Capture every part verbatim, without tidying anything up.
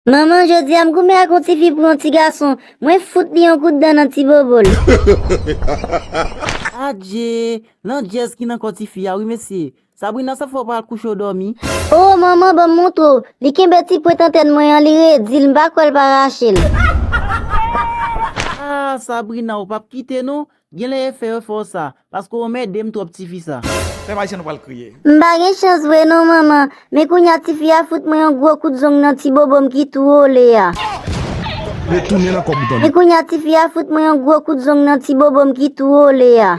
Manman, jodi a m goumen ak yon tifi pou yon ti gason. Mwen fout li yon kout dan nan ti bobo l. Adje, landjèz ki nan kò tifi a wi mesye. Sabrina, sa fè w pa al kouche w dòmi? O, manman, ban m montre w. Li kenbe ti pwent antèn mwen an, li redi l, m pa kwè l pa rache l. Ah, Sabrina, ou p ap kite non. Genlè e fè yo fè w sa, paske w anmède m twòp tifi sa. Pèp ayisyen nou pral kriye. M pa gen chans vre non, manman. Men kounye a tifi a fout mwen yon gwo kout zong nan ti bobo m ki tou wole a. Retounen nan kòb ou tande. Men kounye a tifi a fout mwen yon gwo kout zong nan ti bobo m ki tou wole a.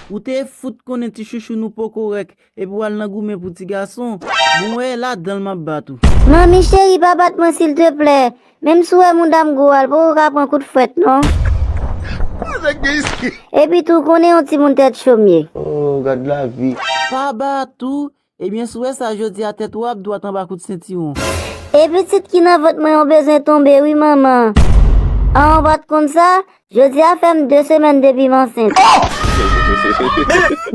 Ou te fout konnen ti chouchou nou poko rèk, epi w al nan goumen pou ti gason. Bon, wè, ladan l m ap bat ou. Manmi cheri, pa bat mwen silteplè. Menm si w wè mouda m gwo a, l poko ka pran kout fwèt non. Epi tou, w konnen yon timoun tèt cho m ye. Oh, gad lavi. Pa bat ou. Ebyen, si w wè sa jodi a, tèt ou ap dwat anba kout sentiwon. E pitit ki nan vant mwen an bezwen tonbe wi, manman. An, w pa t konn sa? Jodi a fè m de semèn depi m ansent.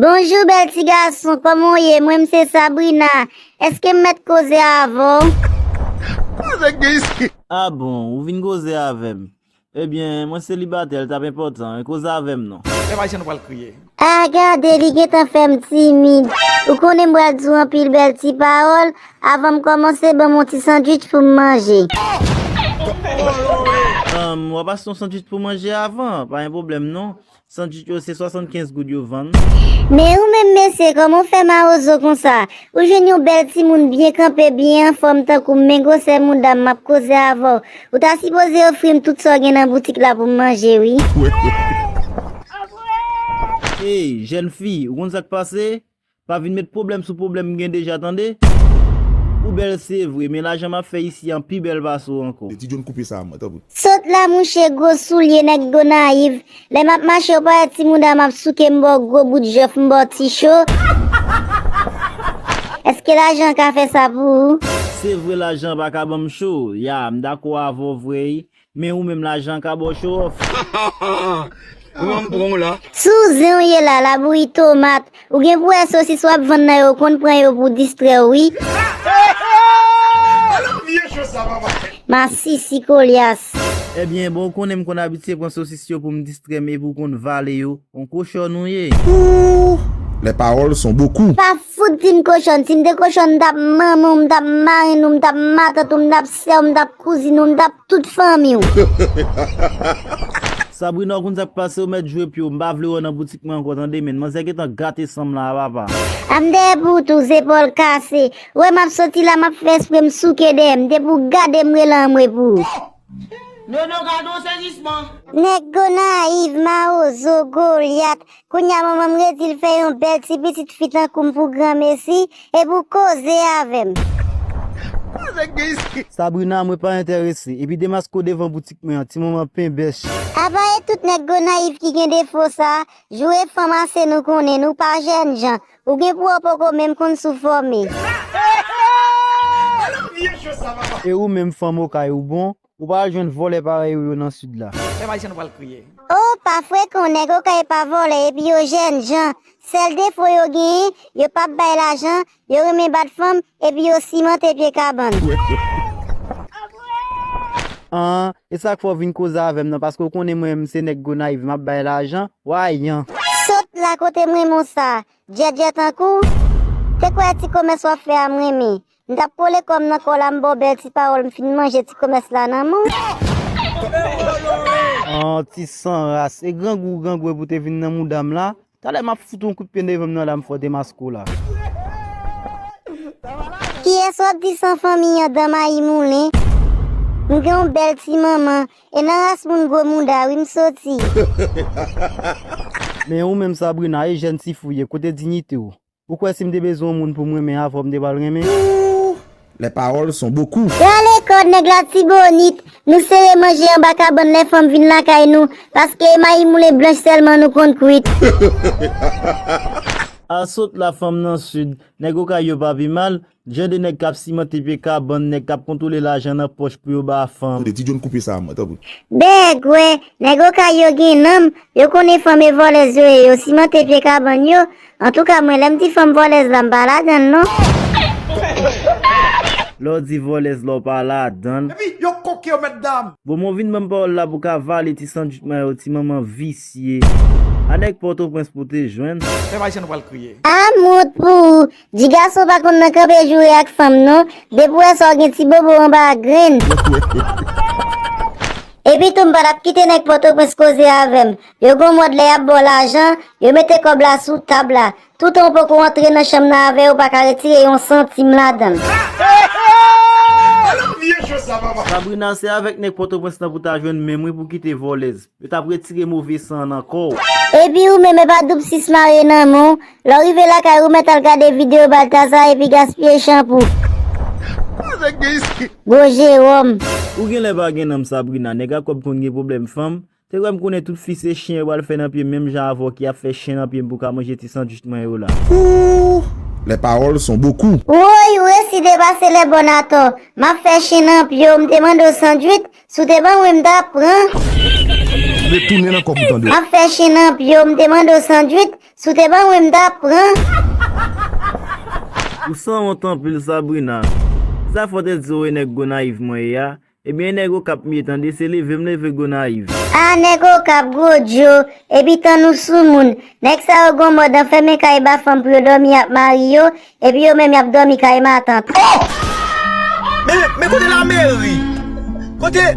Bonjou, bèl ti gason, kòman w ye? Mwen, m se Sabrina. Èske m mèt koze avè w? Ah bon, ou vin koze avè m? Ebyen, mwen selibatè, l t ap enpòtan, men koze avè m non. Pèp ayisyen nou pral kriye. Ah, gade, li gentan fè m timid. Ou konnen m pral di w anpil bèl ti pawòl avan m kòmanse. Ban m yon ti sandwich pou m manje. Ahn, w ap achte yon sandwich pou manje avan, pa gen pwoblèm non. Sandwich yo se swasannkenz goud yo vann. Men ou menm mesye, kòman w fè mawozo konsa? Ou jwenn yon bèl timoun byen kanpe, byen anfòm tankou m, men gwosè mouda m, m ap koze avè w. Ou ta sipoze ofri m tout sa w gen nan boutik la pou m manje wi. Ey, jèn fi, ou konn sa k pase? Pa vin met pwoblèm sou pwoblèm m gen deja, tande? Ou bèl se vre, men lajan m ap fè isi an pi bèl pase w ankò. Ti John, koupe sa a mwen, tanpri. Sot la mouche, gwo soulye, nèg Gonayiv. Lè m ap mache, ou pa wè ti mouda m ap souke m ba w gwo bout jòf, m ba w ti cho? Èske lajan an ka fè sa pou ou? Se vre lajan an pa ka ban m cho. Ya, m dakò avè w vre wi. Men ou menm lajan an ka ba w show off. Kòman m pran w la? Sou zen w ye la, labouyi tomat. Ou gen pou wè sosis w ap vann nan yo, ou konn pran yo pou distrè w wi. Masisi kolyas. Ebyen, bon, ou konnen m konn abitye pran sosis yo pou m distrè m epi ou konn vale yo. On kochòn ou ye. Ouh, les paroles sont beaucoup. Pa fout di m kochòn. Si m te kochòn, m t ap manman w, m t ap marenn ou, m t ap matant ou, m t ap sè w, m t ap kouzin ou, m t ap tout fanmi w. Sabrina, ou konn sa k pase, ou mèt jwe pye w. M pa vle wè w nan boutik mwen ankò, tande, men manzè gentan gate san m la a, papa. A m dèyè pou w tou, zepòl kase. Ou wè m ap soti la, m ap fè espre m souke dèyè m. Depi w gade m rele anmwe pou ou. Nono, gade yon sezisman. Nèg Gonayiv, mawozo, Golyat. Kounye a manman m redi l fè yon bèl ti pitit fi tankou m pou granmesi, epi w koze avè m. Sabrina, mwen pa enterese. Epi demaske w devan boutik mwen an, ti manman penbèch. Apa e tout nèg Gonayiv ki gen defo sa, joure fanm ase nou konnen, nou pa jènjan. Ou gen pou wè w poko menm konn si w fòme. E ou menm fanm Okay, ou bon? Ou pa al jwenn vòlè parèy ou yo nan sid la. Pèp ayisyen nou pral kriye. O, pa frekan, nèg Okay pa vòlè, epi yo jènjan. Sèl defo yo genyen, yo p ap bay lajan, yo renmen bat fanm, epi yo simante pye kabann. An, e sa k fè w vin koze avè m nan, paske w konnen mwen menm se nèg Gonayiv, m ap bay lajan, w a yan. Sot la kote m renmen w sa, djèdjè tankou w. Te kwè ti komès w ap fè a m renmen. M t ap kole kò m nan kò w la, m ba w bèl ti pawòl, m fin manje ti komès la nan men w. An, ti san ras, e grangou, grangou epi w te vin nan mouda m la. Talè m ap fout yon kout pye devan m nan la, m fè w demaske w la. Kiyès w ap di san fanmi an, dan mayi moulen? M gen yon bèl ti manman, e nan ras moun gwo mouda wi m soti. Men ou menm Sabrina, e jèn ti fi w ye, kote diyite w? Ou kwè si m te bezwen yon moun pou m renmen avè w, m te pral renmen? Ouh, les paroles sont beaucoup. Rale kò nèg Latibonit, nou sere manje anba kabann lè fanm vin lakay nou, paske e mayi moulen blanch sèlman nou konn kwit. A sot la fanm nan sid, nèg Okay yo pa pi mal, jan de nèg k ap simante pye kabann, nèg k ap kontwole lajan nan pòch pou yo ba fanm. Tande, Ti John, koupe sa a mwen, tanpri. Bègwè, nèg Okay yo gen nanm, yo konnen fanm e vòlèz yo ye, yo simante pye kabann yo. Antouka, mwen, lè m di fanm vòlèz la, m pa ladan l, non. Lè w di vòlèz la w pa ladan l. Epi yo koke yo mèt dam. Bon, mwen vin ban m pawòl la pou ka vale ti sandwich mwen yo, ti manman visye. A nèg Pòtoprens pou te jwenn. Fè bay jan nou pral kriye. A mont pou ou. Di gason pa konn nan kanpe joure ak fanm non. Depi w wè sa w gen ti bobo anba grenn. Epi tou m pa t ap kite nèg Pòtoprens koze avè m. Yo gon mòd lè y ap ba w lajan, yo mete kòb la sou tab la. Toutan w poko antre nan chanm nan avè yo, ou pa ka retire yon santim ladan l. Sabrina, se avèk nèg Pòtoprens lan pou ta jwenn menm wi pou kite vòlèz. Yo t ap retire move san an nan kò w. Epi ou menm e pa doub sis mare nan men w. Lè w rive lakay ou mèt al gade videyo Baltaza epi gaspiye chanpou. Gwo Jewòm. Ou genlè pa gen nanm Sabrina, nèg a kòb konn gen pwoblèm fanm. Te kwè m konnen tout fi se chen yo pral fè nan pye m menm jan avè w ki ap fè chen nan pye m pou ka manje ti sandwich mwen yo la. Ooh, les paroles sont beaucoup. Woy, ou resi depase lè bòn atò. M ap fè chen nan pye w, m te mande w sandwich, si w te ban mwen m t ap pran. Retounen nan kòb ou tande. M ap fè chen nan pye w, m te mande w sandwich, si w te ban mwen m t ap pran. Ou sanwont anpil Sabrina. Sa fò te di w e nèg Gonayiv mwen ye a. Ebyen nèg Okap m ye tande, se leve m leve Gonayiv. A nèg Okap gwo djo, epi tann ou soumoun. Nèg sa yo gon mòd anfèmen kay ba fanm pou yo dòmi ak mari yo, epi yo menm y ap dòmi kay matant. Oh! Men, men kote lameri? Kote?